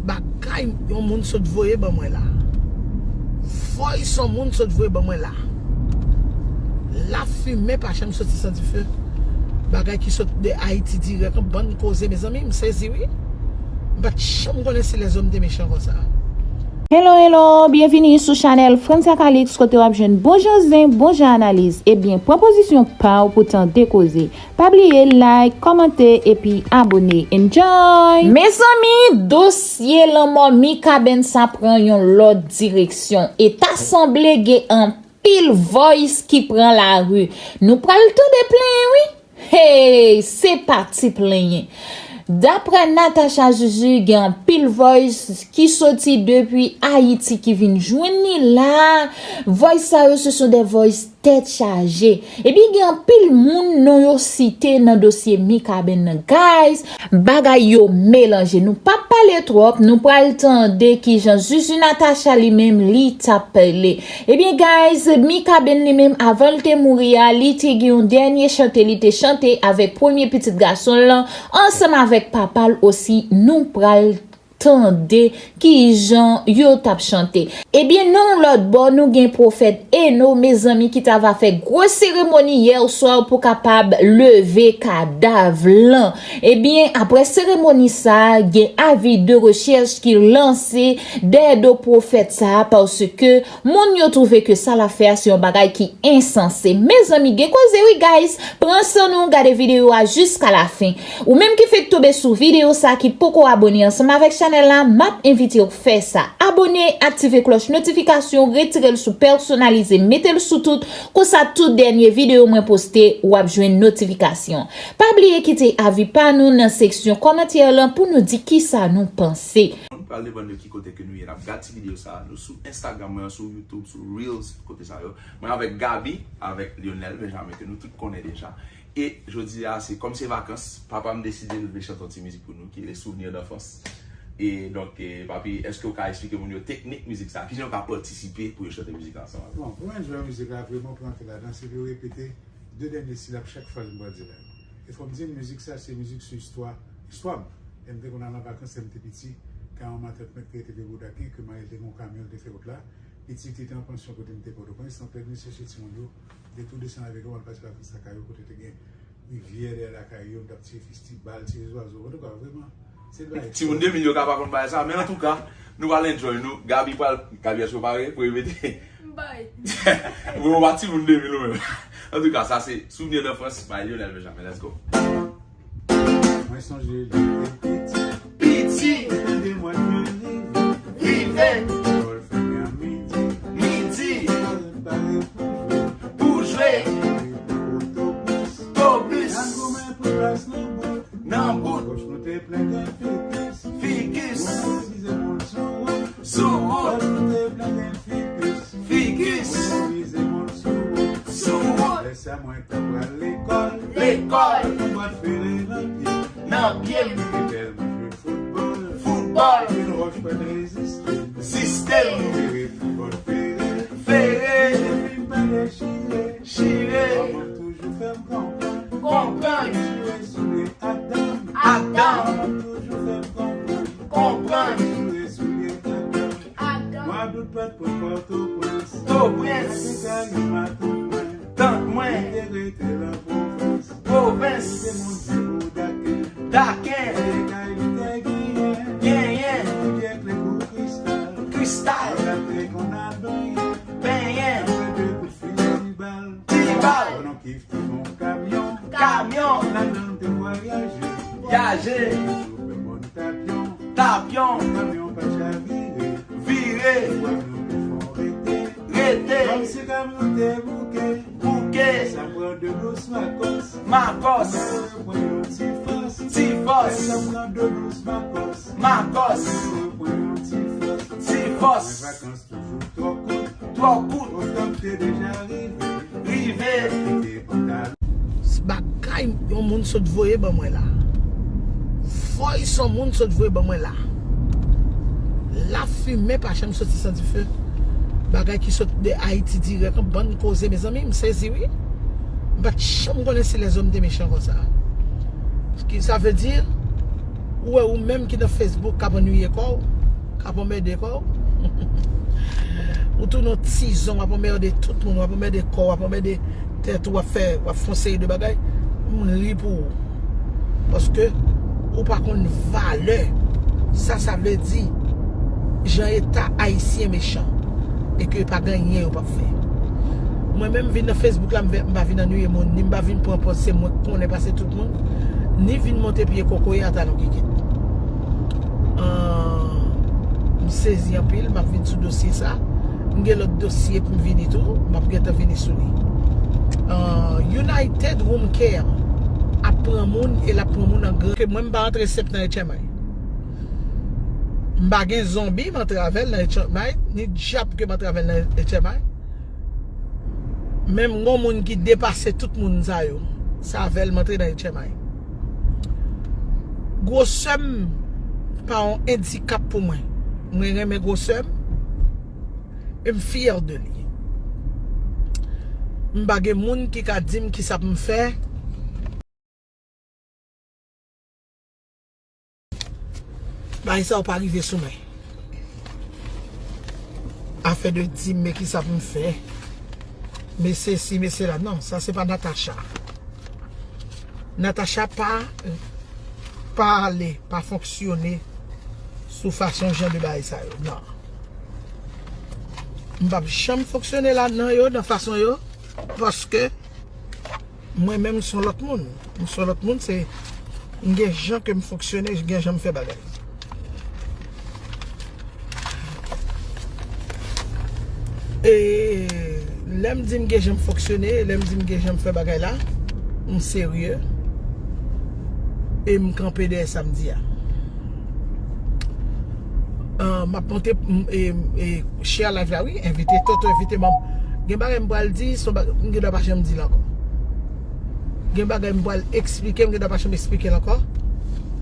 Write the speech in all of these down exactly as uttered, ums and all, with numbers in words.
Bagay yon moun sot voye ban mwen la. Voice yon moun sot voye ban mwen la. Lafimen pa janm soti san dife. Bagay ki sot de Ayiti dirèk, yon bann koze, mezanmi, m sezi wi. M pa t janm konnen si lèzòm te mechan konsa. Hello, hello, byenvini sou chanèl Francia Calix, kote w ap jwenn bon jan zen, bon jan analiz. Ebyen, pran pozisyon pa w pou tande koze. Pa bliye like, kòmante epi abone. Enjoy! Mezanmi, dosye lanmò Mikaben sa pran yon lòt direksyon e ta sanble gen anpil voice ki pran lari. Nou pral tande plenyen wi. Hey, se pati plenyen. Daprè Natacha Juju, gen anpil voice ki soti depi Ayiti ki vin jwenn li la. Voice sa yo, se son de voice tèt chaje. Ebyen, gen anpil moun non yo site nan dosye Mikaben nan. Guys, bagay yo melanje. Nou p ap pale twòp, nou pral tande kijan Zuzu Natacha li menm li t ap pale. Ebyen, guys, Mikaben li menm, avan l te mouri a, li te gen yon dènye chante li te chante avèk premye pitit gason l lan, ansanm avèk papa l osi, nou pral tande kijan yo t ap chante. Ebyen, nan yon lòt bò, nou gen pwofèt Eno, mezanmi, ki t ava fè gwo seremoni yè swa pou kapab leve kadav lan. Ebyen, aprè seremoni sa, gen avi de rechèch ki lanse dèyè do pwofèt sa, paske moun yo twouve ke sa l ap fè a se yon bagay ki ensanse. Mezanmi, gen koze wi, guys. Pran san nou, gade videyo a jiska lafen. Ou menm ki fèk tonbe sou videyo sa, ki poko abone ansanm avèk chanèl la, m ap envite w fè sa. Abone, aktive klòch notifikasyon, retire l sou pèsonalize, mete l sou tout. Konsa, tout dènye videyo mwen poste, w ap jwenn notifikasyon. Pa bliye kite avi pa nou nan seksyon kòmantè lan pou nou di kisa nou panse. Moun pral depann de ki kote ke nou ye, n ap gad ti videyo sa. Nou sou Instagram mwen, sou YouTube, sou Reels, kote sa yo. Mwen avèk Gaby, avèk Lionel Benjamin, ke nou tout konnen deja. E jodi a, se kòm se vakans, papa m deside l vle chante yon ti mizik pou nou, ki le Souvenir d'enfance. E donk, e, papi, èske w ka eksplike moun yo teknik mizik sa? Kijan yo ka patisipe pou yo chante mizik la ansanm avè w? Bon, pou enjoy mizik la, vreman pou antre ladan, se pou yo repete de dènye silab chak fraz m pral di la yo. E fò m di n, mizik sa se mizik sou istwa, istwa m. Lè m te konn al an vakans lè m te piti, kay yon matant mwen ki te rete Vye Boudake, ke mari l te gen yon kamyon, l te fè wout la. Pitit li te an pansyon kote m te Pòtoprens, tanpèt vin chèche timoun yo, m te tou desann avèk yo, m al pase vakans lakay yo, kote te gen rivyè dèyè lakay yo, m t ap tire fistibal, tire zwazo, antouka, vreman, se de bagay. Timoun de mil yo ka pa konn bagay sa, men antouka, nou pral enjoy nou. Gaby pral, Gaby, èske w pare pou repete? M pare. Bon, ou pa timoun de mil ou menm. Antouka, sa se Souvenir d'enfance by Lionel Benjamin. Let's go. Mwen sonje lè m te piti. Piti. Mwen tande mòn yo rive. Rive. Lekòl fèmen an midi. Midi. Lekòl pare pou jwe. Pou jwe. Rive Pòtoprens. Pòtoprens. N al goumen pou plas nan bout. Nan bout. Pòch nou te plen grenn fikis. Fikis. Mwen mezonize moun sou wout. Sou wout. Pòch nou te plen grenn fikis. Fikis. Mwen mezonize moun sou wout. Sou wout. Lè sa mwen t ap pral lekòl. Lekòl. Yon bwat fere nan pye m. Nan pye m. Li te tèlman jwe foutbòl. Foutbòl. Pil wòch pa t reziste m. Reziste m. Fere foutbòl fere. Fere. Depi m pa dechire. Chire. Manman m toujou fè m konprann. Konprann. Chire soulye ak dan m. Ak dan m. Manman m toujou fè m konprann. Konprann. Chire soulye ak dan m. Ak dan m. Mwa dout pa t pran Pòtoprens. Pòtoprens. Gade kay yon matant mwen. Tant mwen. Li te rete nan pwovens. Pwovens. Li te moun Vye Boudake. Dake. Gade kay li te genyen. Genyen. Rivyè kle kou kristal. Kristal. Yo t ap te konn al benyen. Benyen. Apre de kout fistibal. Fistibal. Pandan Kif te gon kamyon. Kamyon. Ladan l te vwayaje. Vyaje. Toujou fè mòn tapyon. Tapyon. Kamyon pa chavire. Vire. Vwa nou te fè w rete. Rete. Kòmsi kamyon te bouke. Bouke. Sa pran de dous makòs. Makòs. Mwen repran yon ti fòs. Ti fòs. Sa pran de dous makòs. Makòs. Mwen repran yon ti fòs. Ti fòs. Men vakans toujou twò kout. Twò kout. Otan m te deja rive. Rive. Kite pantalon. Bagay yon moun sot voye ban mwen la. Voice yon moun sot voye ban mwen la. Lafimen pa janm soti san dife. Bagay ki sot de Ayiti dirèk, yon bann koze, mezanmi, m sezi wi. M pa t janm konnen si lèzòm te mechan konsa. Ki sa vle di, Ou wè ou menm ki nan Facebook k ap annuiye kò w, k ap anmède kò w. Ou tounen yon tizon, w ap anmède tout moun, w ap anmède kò w, w ap anmède tèt ou, w ap fè, w ap fè yon seri de bagay. M ri pou ou. Paske ou pa konn valè sa sa vle di. Jan eta ayisyen mechan. E ke pa gen anyen yo p ap fè. Mwen menm vin nan Facebook la, m vin, m pa vin annuiye moun, ni m pa vin pran pòz se mwen k konnen pase tout moun, ni vin monte pye kokoye a talon kikit. Ah, m sezi anpil, m ap vin sou dosye sa. M gen lòt dosye pou m vini tou, m ap gentan vini sou li. Ah, United Home Care ap pran moun e l ap pran moun an gran. Ke mwen m pa antre sèp nan H M I. M pa gen zonbi m antre avè l nan H M I, ni dyab ke m antre avè l nan H M I. Men m gon moun ki depase tout moun sa yo. Se avè l m antre nan H M I. Gwosè m pa yon endikap pou mwen. Mwen renmen gwosè m. E m fyè de li. M pa gen moun ki ka di m kisa pou m fè. Bagay sa yo pa rive sou mwen. Afè de di m, men kisa pou m fè. Men sesi, men sela. Non, sa se pa Natacha. Natacha pa, pa ale, pa fonksyone sou fason jan de bagay sa yo. Non. M p ap janm fonksyone ladan yo, nan fason yo, paske mwen menm, m se yon lòt moun. M se yon lòt moun, se, m gen jan ke m fonksyone, gen jan m fè bagay. E lè m di m gen jan m fonksyone, lè m di m gen jan m fè bagay la, m serye. E m kanpe dèyè sa m di a. Ah, m ap monte, m, e, e, share live la, wi. Envite Toto, envite manm. Gen bagay m pral di, se yon bagay, m gen dwa pa janm di l ankò. Gen bagay m pral eksplike, m gen dwa pa janm eksplike l ankò.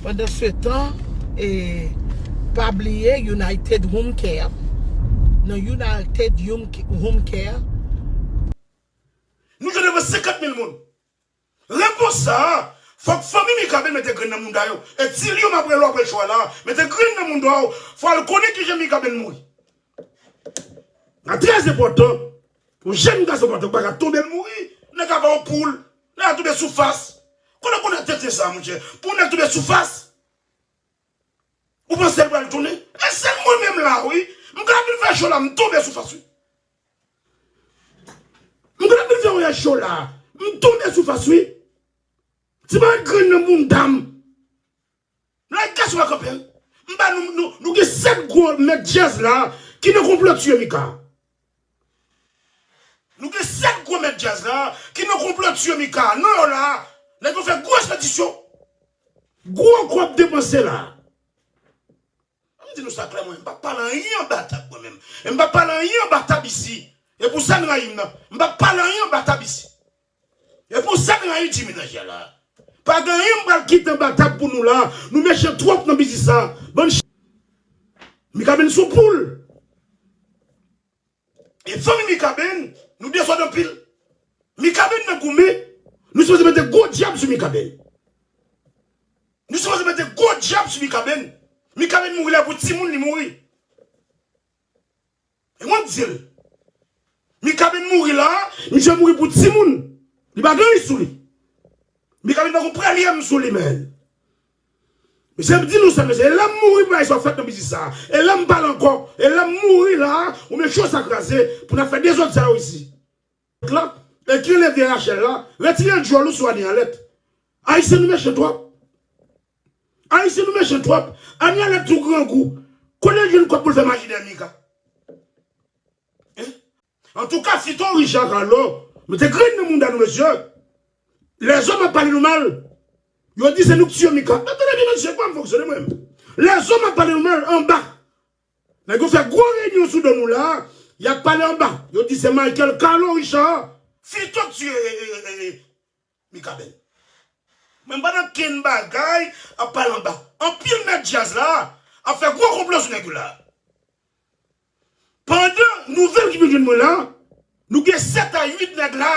Pandan se tan, e, pa bliye United Home Care. Nan United Home Home Care. Nou jwenn devan senkant mil moun. Repons sa a, fòk fanmi Mikaben mete grenn nan mouda yo. E Tilio, m ap rele w apre cho a la, mete grenn nan mouda w. Fò w al konnen kijan Mikaben mouri. Sa trè enpòtan. Yon jèn gason pa t pa ka tonbe l mouri. Nèg la pa yon poul. Nèg la tonbe sou fas. Konnen konnen tenten sa, monchè. Pou nèg tonbe sou fas. Ou panse l pral tounen? E se mwen menm la, wi. M ka vin fè cho la, m tonbe sou fas, wi. M ka vin fè yon cho la, m tonbe sou fas, wi. Ti bagay grenn nan mouda m. Lè gason pa kanpe, m ba nou, nou, nou gen sèt gwo mèt djaz la ki nan konplo tiye Mika. Nou gen sèt gwo mèt djaz la ki nan konplo tiye Mika. Non, yo la, nèg yo fè gwo ekspedisyon. Gwo kòb depanse la. M di nou sa klè, mwen, m p ap pale anyen anba tab, mwen menm. E m p ap pale anyen anba tab isi. E pou sa n rayi m nan. M p ap pale anyen anba tab isi. E pou sa n rayi Jimmy nan jè la. Pa gen anyen m pral kite anba tab pou nou la. Nou mechan twòp nan biznis sa. Bann ch-, Mikaben sou poul. E fanmi Mikaben, nou dezòd anpil. Mikaben nan goumen, nou sipoze mete gwo djab sou Mikaben. Nou sipoze mete gwo djab sou Mikaben. Mikaben mouri la pou timoun li mouri. E mwen di l, Mikaben mouri la, misye mouri pou timoun. Li pa gen anyen sou li. Mikaben pa gon prèlyèm sou li, men. Mesye, m di nou sa, mesye, e lè m mouri, bagay sa fèt nan biznis sa. E lè m pale ankò, e lè m mouri la, ou men cho sa kraze, pou n ap fè dezòd sa yo isi. La, e ki rele vye Rachel la, retire djòl ou sou Anie Alèt. Ayisyen nou mechan twòp. Ayisyen nou mechan twòp. Anie Alèt tou grangou. Kote l jwenn kòb pou l fè maji dèyè Mika? Hein? Antouka, Fito, Richard, Carlo, mete grenn nan mouda nou, mesye. Lèzòm ap pale nou mal. Yo di se nou k tiye Mika. Tande byen, mesye, kòman m fonksyone mwen menm? Lèzòm ap pale nou mal anba. Nèg yo fè gwo reyinyon sou do nou la. Y ap pale anba. Yo di se Michael, Carlo, Richard, Fito k tiye, e, e, e, e, Mikaben. Men m pa nan kenn bagay ap pale anba. Anpil mèt djaz la ap fè gwo konplo sou nèg yo la. Pandan nouvèl ki vin jwenn mwen la, nou gen sèt a uit nèg la.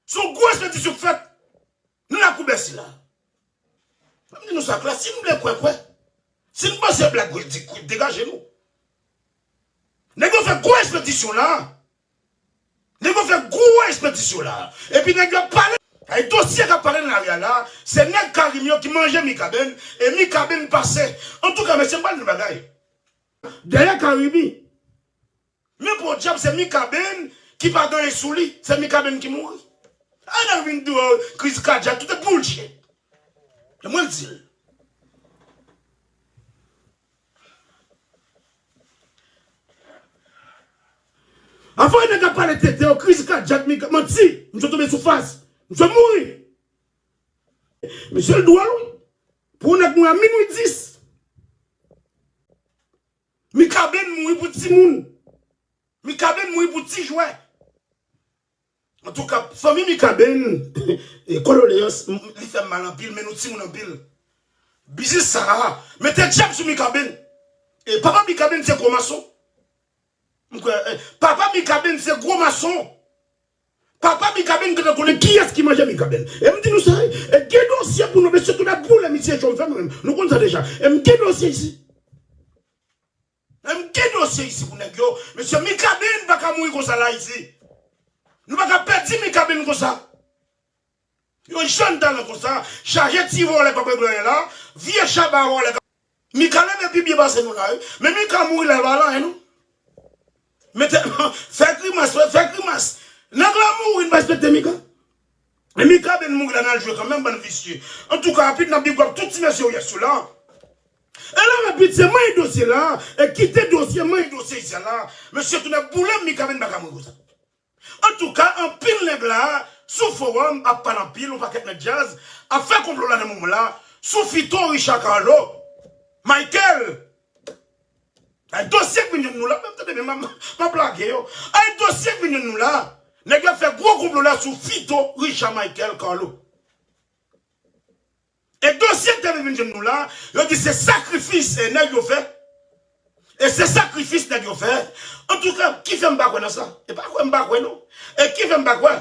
Se yon gwo ekspedisyon k fèt nan lakou Bèsi la. Mwen di nou sa klè, si n vle kwè, kwè. Si n panse blag, kwè, di, kwè, degaje nou. Nèg yo fè gwo ekspedisyon la. Nèg yo fè gwo ekspedisyon la. Epi nèg yo ap pale. Ay dosye k ap pale nan lari a la, se nèg Karim yo ki manje Mikaben, e Mikaben pase. Antouka, mesye, m pral di nou bagay. Dèyè Karimi. Men podyab, se Mikaben ki pa gen anyen sou li. Se Mikaben ki mouri. Ay, nèg vin di w kriz kadyak, tout e bullshit. E mwen di l. Afè nèg ap pale tete, yo kriz kadyak, Mika, manti. Misye tonbe sou fas. Misye mouri. Misye l dwòl, wi. Pou yon nèg mouri a minwi dis. Mikaben mouri pou timoun. Mikaben mouri pou ti jwè. Antouka, fanmi Mikaben, e, kondoleyans, m, li fè m mal anpil, men nou timoun anpil. Biznis sa a, mete dyab sou Mikaben. E papa Mikaben se gwo mason. M kwè, e, papa Mikaben se gwo mason. Papa Mikaben gentan konnen kiyès ki manje Mikaben. E m di nou sa, e, e gen dosye pou nou, mesye, tou nèg boule misye cho, m fè mwen menm. Nou konn sa deja. E m gen dosye isi. Menm gen dosye isi pou nèg yo. Mesye, Mikaben pa ka mouri konsa la isi. Nou pa ka pèdi Mikaben konsa. Yon jèn talan konsa, chaje ti vòlè k ap regle anyen la, vye chaba vòlè k ap. Mika leve pi byen pase nou la, wi. Men Mika mouri la, l pa lan, non. Mete, fè grimas, fè, fè grimas. Nèg la mouri, n pa respekte Mika. E Mikaben mouri la, n al jwe kanmenm, bann visye. Antouka, rapid, n ap big up tout ti mesye yo yès yo la. E la, rapid, se manye dosye la, e kite dosye, manye dosye isi a la. Mesye, tou nèg boule, Mikaben pa ka mouri konsa. Antouka, anpil nèg la, sou fowòm, ap pale anpil, yon pakèt nèg djaz, ap fè konplo la nan moman la, sou Fito, Richard Carlo, Michael. Ay dosye k vin jwenn nou la, menm tande, men m, m ap lage yo. Ay dosye k vin jwenn nou la. Nèg yo ap fè gwo konplo la sou Fito, Richard, Michael, Carlo. E dosye k te vin jwenn nou la, yo di se sakrifis, e, nèg yo fè. E se sakrifis nèg yo fè. Antouka, ki fè m pa kwè nan sa? E pa kwè m pa kwè, non. E ki fè m pa kwè?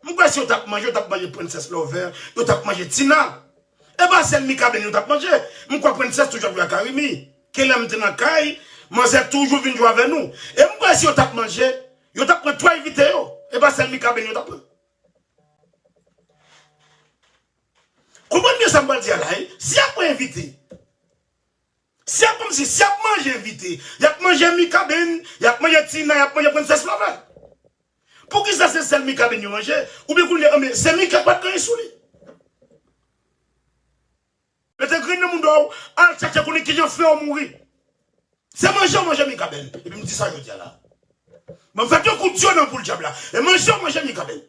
M kwè si yo t ap manje, yo t ap manje Princess Lover, yo t ap manje Tina. E pa sèl Mikaben yo t ap manje. M kwè Princess toujou ap jwe ak Arimi. Kenlè m te nan kay, manzè toujou vin jwe avè nou. E m kwè si yo t ap manje, yo t ap pran twa envite yo. E pa sèl Mikaben yo t ap pran. Konprann byen sa m pral di a la, wi. Si y ap pran envite, si y ap, kòmsi, si y ap manje envite, y ap manje Mikaben, y ap manje Tina, y ap manje Princess Lover. Poukisa se sèl Mikaben yo manje? Oubyen kounye a, men se Mika k pa t gen anyen sou li. Mete grenn nan mouda w, al chache konnen kijan frè w mouri. Se manje w manje Mikaben. Epi m di sa jodi a la. Mwen fèt yon kout dyo nan boul dyab la. E manje w manje Mikaben.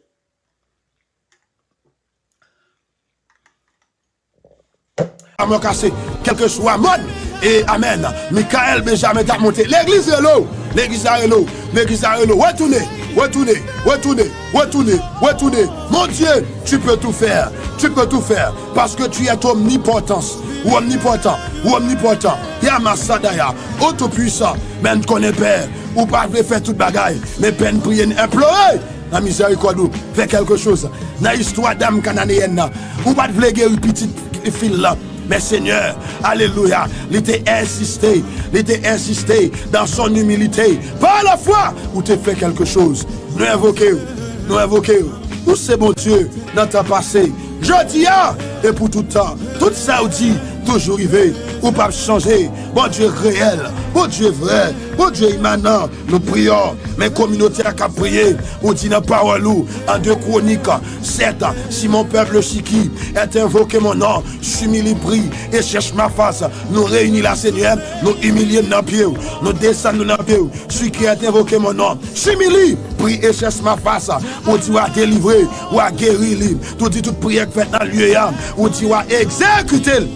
Amon kase, kèlkeswa mòn. E amèn. Mikaèl Benjamin t ap monte. Legliz rele w. Legliz la rele w. Legliz la rele w. Retounen. Retounen. Retounen. Retounen. Retounen. Mon Dieu, tu peux tout faire. Tu peux tout faire. Parce que tu es omnipotence. Ou omnipotan. Ou omnipotan. Yamasadaya. O Toupuisan. Men konnen Pè. Ou pa vle fè tout bagay. Men Pè n priye n enplore. Nan mizèrikòd ou, fè kèlkechoz. Nan istwa dam kananeyèn nan, ou pa t vle geri pitit fi l lan. Men Senyè, alelouya, li te ensiste, li te ensiste dans son humilité. Par la foi, ou te fè kèlkechoz. Nou envoke w, nou envoke w. Ou se Bondye nan tan pase, jodi a, e pou tout tan. Tout sa ou di, toujou rive. Ou p ap chanje. Bondye reyèl, Bondye vrè, Bondye imanan. Nou priye w, men kominote a k ap priye. Ou di nan pawòl ou, an de Kwonik sèt, si mon peuple qui est invoqué mon nom s'humilie, prie et cherche ma face. Nou reyini la, Senyè, nou imilye n nan pye w. Nou desann nou nan pye w. Si ki est invoqué mon nom s'humilie, prie et cherche ma face. Ou di w a delivre, w a geri li. Ou di tout priyè k fèt nan lye a, ou di w a egzekite l.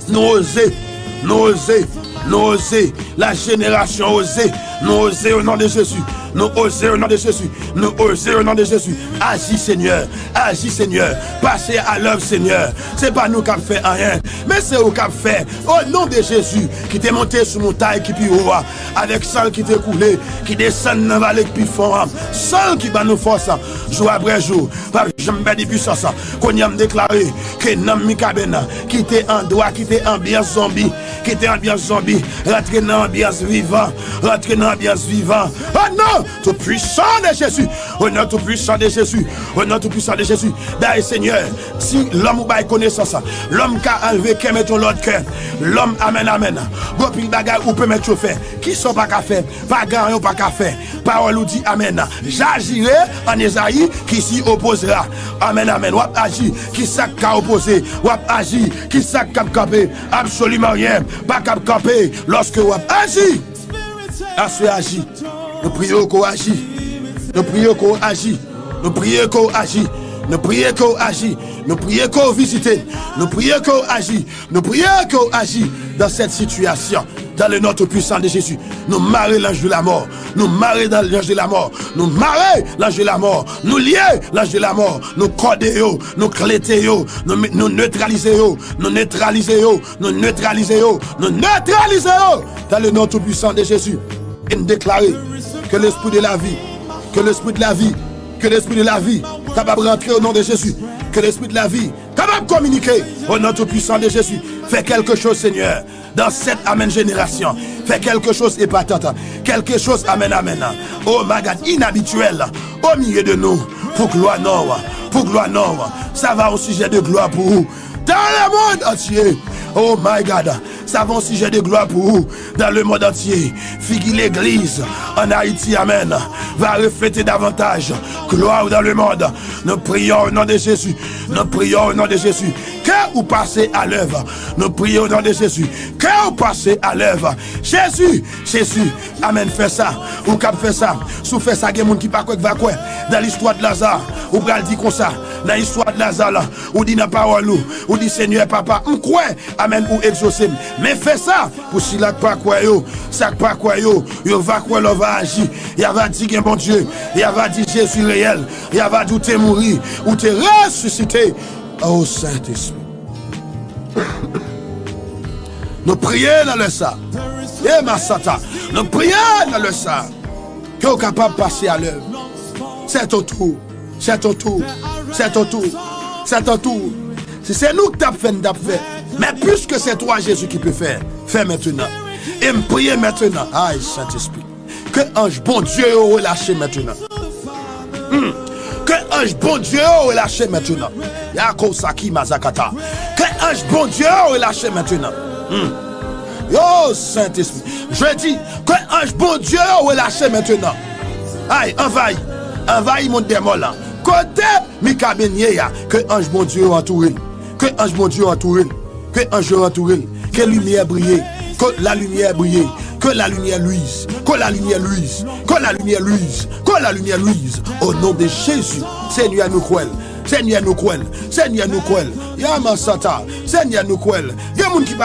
Nou oze, nou oze, nou oze. La jenerasyon oze, nou oze o non de Jezi. Nou oze o non de Jezi. Nou oze o non de Jezi. Aji, Senyè. Aji, Senyè. Pase a lèv, Senyè. Se pa nou k ap fè anyen, men se ou k ap fè. O non de Jezi, ki te monte sou montay ki pi wo a, avèk san l ki te koule, ki desann nan vale ki pi fon an. San l ki ban nou fòs, jou apre jou, p ap janm pèdi pwisans. Kounye a, m deklare ke nanm Mikaben, ki te an dwa, ki te anbyans zonbi, ki te anbyans zonbi, rantre nan anbyans vivan, rantre nan anbyans vivan. O non tou pwisan de Jezi, o non tou pwisan de Jezi, o non tou pwisan de Jezi. Dayè, Senyè, si lòm ou bay konesans, lòm ka anlve kè, mete yon lòt kè. Lòm, amèn, amèn. Gon pil bagay ou pèmèt yo fè. Kisa w pa ka fè? Pa gen anyen w pa ka fè. Pawòl ou di, amèn. J'agirai en Esaïe qui s'y opposera. Amèn, amèn. W ap aji, kisa k ka opoze? W ap aji, kisa k ap kanpe? Absoliman ryen pa kab kanpe lòske w ap aji. Aswè aji. Nou priye w ke w aji. Nou priye w ke w aji. Nou priye w ke w aji. Nou priye w ke w aji. Nou priye w ke w vizite. Nou priye w ke w aji. Nou priye w ke w aji dans cette situation. Dans le nom tout puissant de Jésus. Nou mare lanj de lamò. Nou mare dan lanj de lamò. Nou mare lanj de lamò. Nou lye lanj de lamò. Nou kòde yo. Nou klete yo. Nou, nou netralize yo. Nou netralize yo. Nou netralize yo. Nou netralize yo. Dans le nom tout puissant de Jésus. E n deklare ke lespri de lavi, ke lespri de lavi, ke lespri de lavi kapab rantre o non de Jezi. Ke lespri de lavi kapab kominike o non tou pwisan de Jezi. Fè kèlke choz, Senyè, dans cette amèn jenerasyon. Fè kèlke choz epatant, kèlke choz amèn, amèn, oh my God, inabityèl o milye de nou, pou glwa non w, pou glwa non w. Sa va yon sijè de glwa pou ou dans le monde entier. Oh my God, sa va yon sijè de glwa pou ou dans le monde entier. Figi legliz an Ayiti, amèn, va reflete davantaj glwa w dans le monde. Nou priye o non de Jezi. Nou priye o non de Jezi. Ke ou pase a lèv. Nou priye o non de Jezi. Ke ou pase a lèv. Jezi, Jezi, amèn, fè sa. Ou kab fè sa. Si w fè sa, gen moun ki pa kwè k va kwè. Dans l'histoire de Lazare, ou pral di konsa, nan istwa de Laza la, ou di nan pawòl ou, ou di, Senyè, Papa, m kwè, amèn, ou egzose m. Men fè sa pou sila k pa kwè yo. Sa k pa kwè yo, yo va kwè lè w va aji. Y a va di gen Bondye. Y a va di Jezi reyèl. Y a va di ou te mouri, ou te resisite. O Sentespri. Nou priye nan lè sa. E masata. Nou priye nan lè sa. Ke w kapab pase a lèv. C'est ton tour. C'est ton tour. C'est ton tour. C'est ton tour. Si se nou k t ap fè, n t ap fè. Men puiske se twa Jezi ki pe fè, fè mentenan. E m priye mentenan. Ay, Sentespri. Ke anj Bondye yo relache mentenan. Hmm. Ke anj Bondye yo relache mentenan. Yako Saki Mazakata. Ke anj Bondye yo relache mentenan. Hmm. Yo, Sentespri. Je dis, ke anj Bondye yo relache mentenan. Ay, anvayi. Anvayi mond dè mò lan. Kote Mikaben ye a, ke anj Bondye yo antoure l. Ke anj Bondye yo antoure l. Ke anj yo antoure l. Ke limyè briye. Que la lumière brille. Que la lumière luise. Que la lumière luise. Que la lumière luise. Que la lumière luise. Au nom de Jésus. Senyè, nou kwè l. Senyè, nou kwè l. Senyè, nou kwè l. Yaman Santa. Senyè, nou kwè l. Gen moun ki pa